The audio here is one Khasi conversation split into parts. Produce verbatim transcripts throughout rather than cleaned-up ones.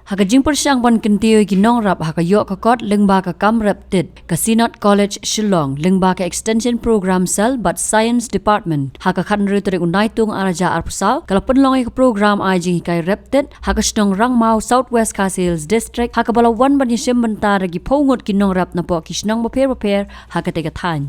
Ha ka jingpyrshang ban kyntiew ïa ki nongrep ha ka ïoh ka kot lyngba ka kam rep tit, ka Synod College Shillong lyngba ka Extension Program Cell bad Science Department, ha ka khathynriew tarik u Naitung arhajar arphew saw, ka la pynlong ïa ka program ai jinghikai rep tit ha ka shnong Rangmaw, South West Khasi Hills District, ha kaba la wan ban ïashim bynta da ki phew ngut ki nongrep napoh ki shnong bapher bapher ha katei ka thaiñ.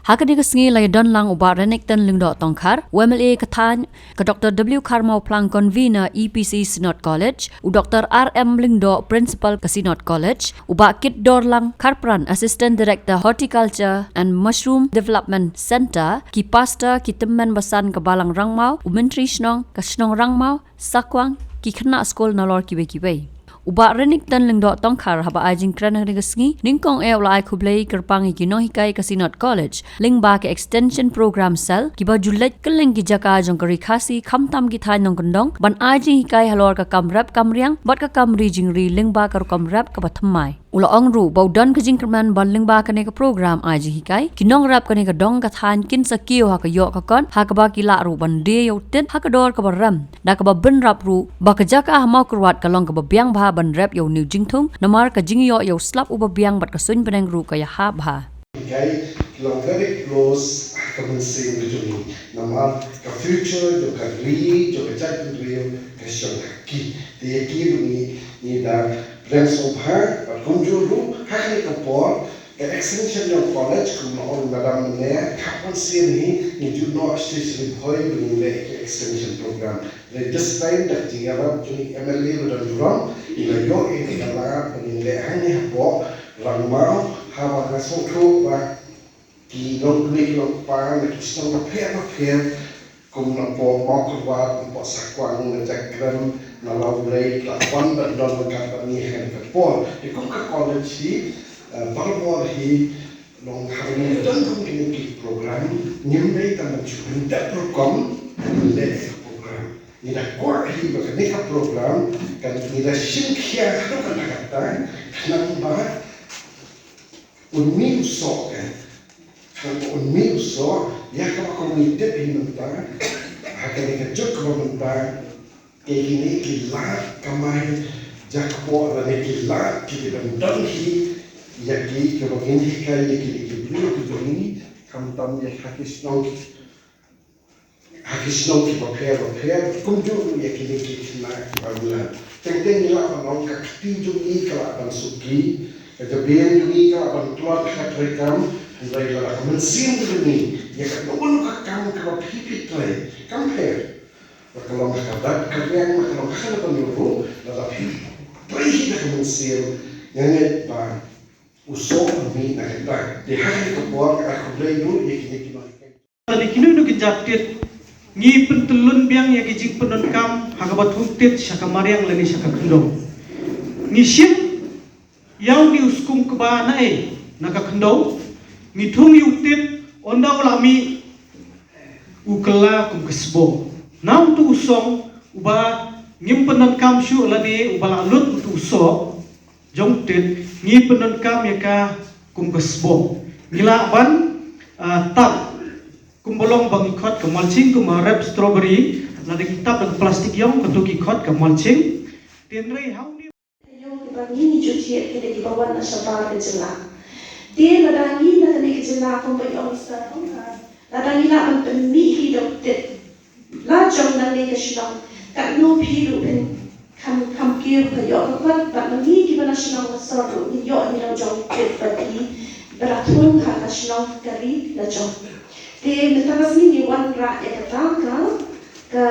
Ha kane ka sngi la ïadon lang u Bah Renikton Lyngdoh Tongkhar, u M L A ka thaiñ, ka Doctor W Kharmawphlang, Convener E P C Synod College, u Doctor R M Lyngdoh, Principal ka Synod College, u Bah Kitdorlang Kharpran, Assistant Director Horticulture and Mushroom Development Centre, ki pastor, ki tymmen basan ka balang Rangmaw, u Myntri Shnong ka shnong Rangmaw, Sakwang, ki khynnah skul nalor kiwei kiwei. U Bah Renikton Lyngdoh Tongkhar haba ai jingkren ha kane ka sngi, nyngkong eh u la ai khublei kyrpang ïa ki nonghikai ka Synod College lyngba ka Extension Program Cell, kiba ju leit kylleng ki jaka jong ka Ri Khasi, khamtam ki thaiñ nongkyndong, ban ai jinghikai halor ka kam rep kam riang bad ka kam ri jingri lyngba ka rukom rep kaba thymmai. U la ong ruh ba u don ka jingkyrmen ba lyngba kane ka program ai jinghikai, ki nongrep kane ka dong ka thaiñ kin sa kiew ha ka ïoh ka kot, ha kaba ki lah ruh ban die ïa u tit ha ka dor kaba rem, da kaba bynrap ruh ba ka jaka ha Mawkyrwat ka long kaba biang bha ban rep ïa une u jingthung, namar ka jingïoh ïa u slap uba biang bad ka suiñ bneng ruh ka ïahap bha. Hikai ki long very close ha ka mynsiem ka jong ngi, namar ka future jong ka ri, jong ka jaitbynriew ka shong ha ki. Te ïa ki ruh ngi, ngi da pdiang sngewbha, bad kumjuh ruh ha kane ka por ka extension jong college, kum la ong Madam mynne, ka mynsiem hi ngi ju noh shisha shisha hoi ba ngin leh ka extension program. Hynrei this time da ka jingïarap jong i M L A ba don burom, ngi la ïoh ïa ka lad ba ngin leh hangne hapoh Rangmaw, haba nga sngewthuh ba ki nongkmie ki nongkpa na ki shnong bapher bapher, kum napoh Mawkyrwat, napoh Sakwang, na Jakrem, na Lawblei, ki la wan ban don ryngkat bad ngi ha kane ka por. Te kum ka college hi, eh, barabor hi, long haba ngi don kum kine ki program, ngim dei tang ban shu pyndep rukom, ngi leh ka program. Ngi da kwah hi ba kane ka program, kan ngi da shim khia haduh katta katta, khnang ba un mih u soh, eh. Khnang ba un mih u soh, ïa kaba kum ngi tip hi mynta, ha kane ka juk kaba mynta, ïa kine ki lad kamai jakpoh lane ki lad ki ban don hi, ïa ki kaba ngin hikai ïa kine ki briew ki jong ngi, khamtam ïa ha ki shnong, ha ki shnong kiba pher bapher, kumjuh ruh ïa kine ki khynnah kiba mlien. Teng teng ngi lah ban ong ka kti jong ngi ka lah ban suki, ka jabieng jong ngi ka lah ban tlot ha ka treikam, hynrei lada ka mynsiem ka jong ngi ïa kano kano ka kam kaba phi phi trei, kam pher, la ka long ha ka dak ka riang, la ka long ha kano kano ruh, lada phi trei hi da ka mynsiem, nga ngeit ba u soh un mih na ka dak. Te ha kane ka por nga ai khublei ruh ïa kine ki nonghikai. Lada kino kino ki jait tit, ngi pyntyllun biang ïa ki jingpyndonkam ha kaba thung tit sha ka mariang lane sha ka khyndew. Ngi shim ïa une u skum kba na ei, na ka khyndew, ngi thung ïa u tit, ynda u la mih u kylla kum ka sboh. Na uto u song uba ngim pyndonkam shuh lane uba la lut uto u soh jong u tit, ngi pyndonkam ïa ka kum ka sboh. Ngi lah ban, ah, tap kumba long ba ngi khot ka mulching, kumba rep strawberry, lada ngi tap da ka plastik ïong, kato ki khot ka mulching. Hynrei ha une ïong kiba ngi ngi ju thied ki dei kiba wan na shabar ka jylla. Te lada ngi na kane ka jylla kumba i ong i Sir Tongkhar, lada ngi lah ban pynmih hi da u tit la jong nangne ka shnong, katno phi ruh phin kham, kham kiew ka ïoh ka kot, bad ma ngi kiba na shnong ka sor ruh ngi ïoh ngi la jong tit ba ki ba la thung ha ka shnong ka ri la jong. Te mynta ka sngi ngi wanrah ïa kata ka, ka,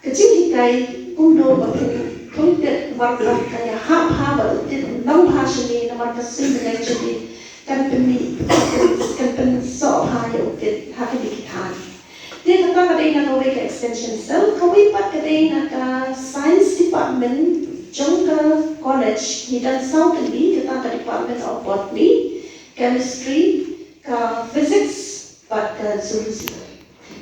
ka jinghikai kumno ba phin thung tit, namar ba ka ïahap bha ba u tit un long bha shane, namar ka suiñ bneng jong ngi kan pynmih, kan pynsoh bha ïa u tit ha kine ki thaiñ. Te kata ka dei na kawei ka extension cell, kawei pat ka dei na ka science department jong ka college, ngi don saw tylli, kata ka department of botany, chemistry, ka physics bad ka zoology.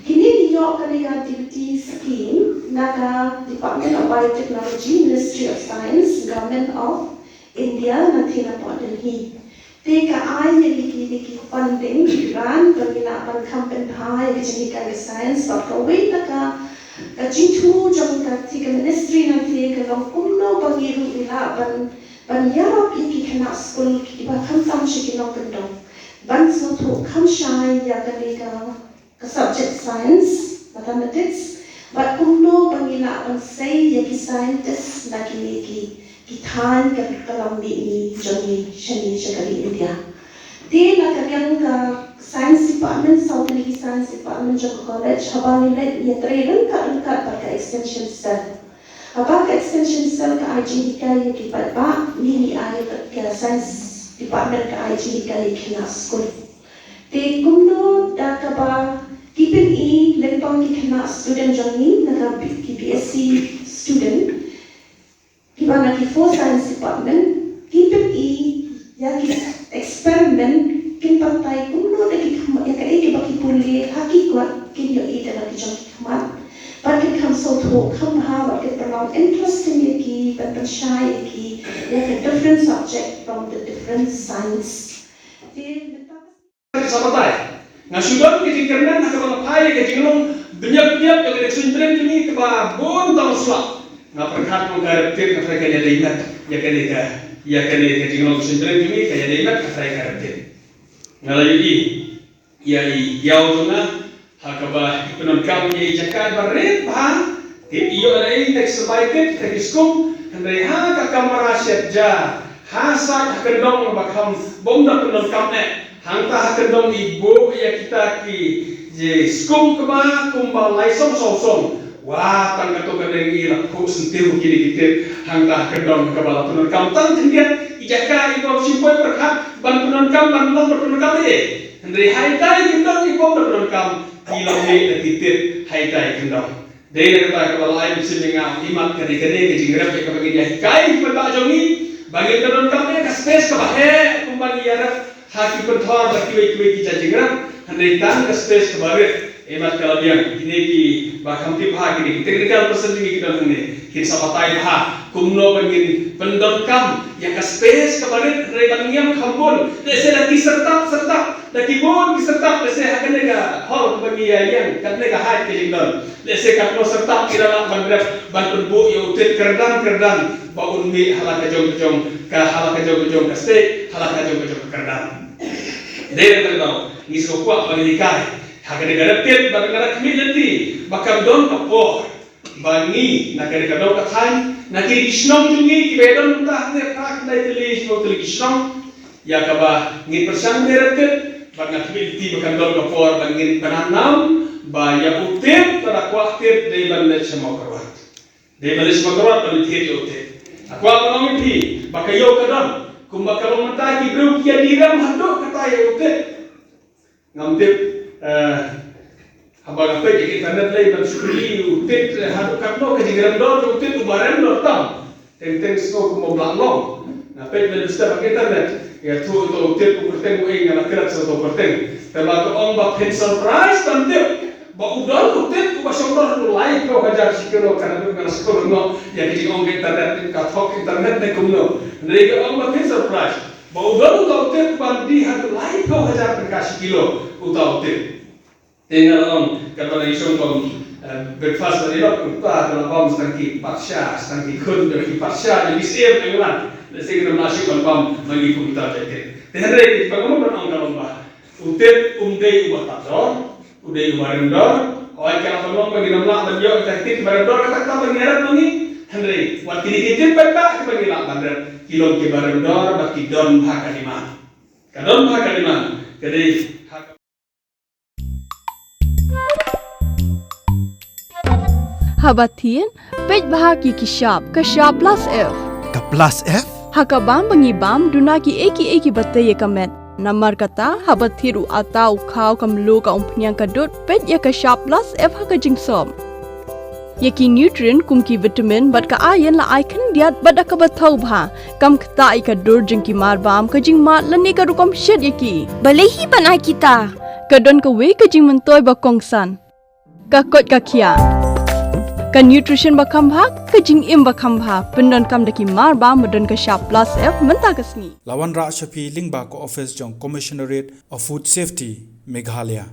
Kine ki ïoh kane ka D B T scheme na ka Department of Biotechnology, Ministry of Science, Government of India, na thina port Delhi. Te ka ai ïa ngi ki, ngi ki funding, ki grant, ba ngi lah ban kham pynbha ïa ka jinghikai ka science, bad kawei na ka, Ka jingthmu jong ka, te ka ministry nangta ka long kumno ba ngi ruh ngi lah ban, ban ïarap ïa ki khynnah skul kiba khamtam sha ki nongkyndong ban sngewthuh kham shai ïa kane ka, ka subject science, mathematics, bad kumno ba ngi lah ban sei ïa ki scientist na kine ki, ki thaiñ ka, ka lam mihngi jong ngi shane sha ka ri India. Te na ka liang ka science department, saw tylli ki science department jong ka college, haba ngi leit ïatrei ryngkat ryngkat bad ka extension cell. Haba ka extension cell ka ai jinghikai ïa ki paidbah, ngi, ngi ai, ka science department ka ai jinghikai ïa ki khynnah skul. Te kumno da kaba ki pyni lyngba ki khynnah student jong ngi, na ka B-, ki B S C student kiba na ki four science department, ki pyni ïa ki experiment, kin batai kumno da ki khmat, ïa kaei kaba ki pule ha ki kot, kin ïohi da la ki jong ki khmat. Bad kin kham sngewthuh kham bha, bad kin pynlong interesting ïa ki, bad pynshai ïa ki ïa ka different subject from the different science. Te mynta ka sa batai, nga shu don ka jingkyrmen ha kaba nga phai ïa ka jinglong bniat bniat ïa ka suiñ bneng jong ngi kaba bun tang slap. Nga pyrkhat ong ka rep tit nga tharai ka ïadei met ïa kane ka, ïa kane ka jinglong suiñ bneng jong ngi, ka ïadei met nga tharai ka rep tit. Nga la ïohi ïa i ïaw jong nga ha kaba i pyndonkam ïa i jaka ba rit bha. Tip i ïoh na i, tek sbai tip, tek i skum, hynrei ha ka kamra shet ja, ha sait ha kyndong ba kham bym da pyndonkam eh. Hangta ha kyndong i buh ïa kita ki, je skum kaba kumba lai song song song. Wa, tang kato ka dei ngi la phuh syntiew kine ki tip. Hangta ha kyndong kaba la pyndonkam tang khyndiat, i jaka i bym shym poi pyrkhat ban pyndonkam, ban long ban pyndonkam eh. Hynrei ha ita i kyndong i bym da pyndonkam, i la mih da ki tip ha ita i kyndong. Dei na kata kaba la ai mynsiem ïa nga, imat ka dei kane ka jingrep ïa kaba ngin ïa hikai ki paidbah jong ngi ba ngin da donkam ïa ka space kaba heh kumba ngi ïarep ha ki pynthor bad kiwei kiwei ki jait jingrep. Hynrei tang ka space kaba rit, imat ka la biang. Kine kiba kham tip bha, kine ki technical person jong ngi ki don hangne, kin sa batai bha kumno ba ngin pyndonkam ïa ka space kaba rit, hynrei ban ngiam kham bun. Lehse da ki syrtap syrtap, da ki bun ki syrtap, lehse ha kane ka hall kaba ngi ïa ïeng, kane ka height ka jingdon. Lehse katno syrtap ki la lah ban rep ban pynbuh ïa u tit kyrdan kyrdan ba un mih ha la ka jong ka jong ka, ha la ka jong ka jong ka state, ha la ka jong ka jong ka kyrdan. Dei na kata ngi sngewkwah ban hikai ha kane ka rep tit, ba nga la khmih lynti ba kam don ka por ba ngi na kane ka dong ka thaiñ, na kine ki shnong jong ngi kiba ïadon mynta hangne phra khyndai tylli, shiphew tylli ki shnong, ïa kaba ngin pyrshang ban rep tit, bad nga khmih lynti ba kan don ka por ba ngin pynhap nam ba ïa u tit, lada kwah tit dei ban leit sha Mawkyrwat. Dei ban leit sha Mawkyrwat ban thied ïa u tit. Nga kwah ban ong ïa phi ba ka ïew ka don, kumba ka long mynta ki briew ki ïa die rem haduh katta ïa u tit. Ngam tip, eh, haba nga peit ïa ka internet lei ban shu pule u tit, eh, haduh katno ka jingrem dor jong u tit uba rem dor tam. Teng teng sngew kumba blah long. Nga peit ban step ha ka internet, ïathuh uto u tit u kyrteng uei, nga la klet sa uto u kyrteng. Te ba ka ong ba phin surprise ban tip ba u don u tit uba shong dor haduh laiphew hajar shi kilo, ka naduh nga la shu kynnoh ïa ka jingong ka internet, ka thok internet ne kumno. Hynrei ka ong ba phin surprise ba u don uto u tit uba die haduh laiphew hajar tyngka shi kilo uto u tit. Te nga la ong katba ngi shong bam, eh, breakfast bad ïa uta ka la bam sa tang ki patsha, sa tang ki khun jong ki patsha jong ki siem England. Lehse ngim lah shuh ban bam ma ngi kumta te. Te hynrei kaba nga mut ban ong ka long ba u tit um dei uba tap dor, u dei uba rem dor. Hooid, ka la pynlong ba ngim lah ban ïoh kita ki tit kiba rem dor, kata kata ba ngi rep ma ngi. Hynrei wat kine ki tit paidbah kiba ngi lah ban rep ki long kiba rem dor bad ki don bha ka demand. Ka don bha ka demand, ka dei ha ka Haba thied, peit bha ki ki shap, ka shap plus F. Ka plus F? Ha ka bam ba ngi bam, duna kiei kiei kiba tei ïa ka met. Namar kata, haba thied u atta, u khaw, ka mluh, ka umphniang, ka dud, peit ïa ka shap plus F ha ka jingsop. Ïa ki nutrient kum ki vitamin bad ka iron la ai khyndiat bad da kaba thaw bha. Kam ktah ïa ka dur jong ki mar bam, ka jingmad lane ka rukom shet ïa ki. Balei hi ban ai kita? Ka don kawei ka jingmyntoi ba kongsan. Ka koit ka khiah. Ka nutrition ba kham bha, ka jingim ba kham bha. Pyndonkam da ki mar bam ba don ka shap plus F mynta ka sngi. La wanrah sha phi lyngba ka office jong Commissionerate of Food Safety, Meghalaya.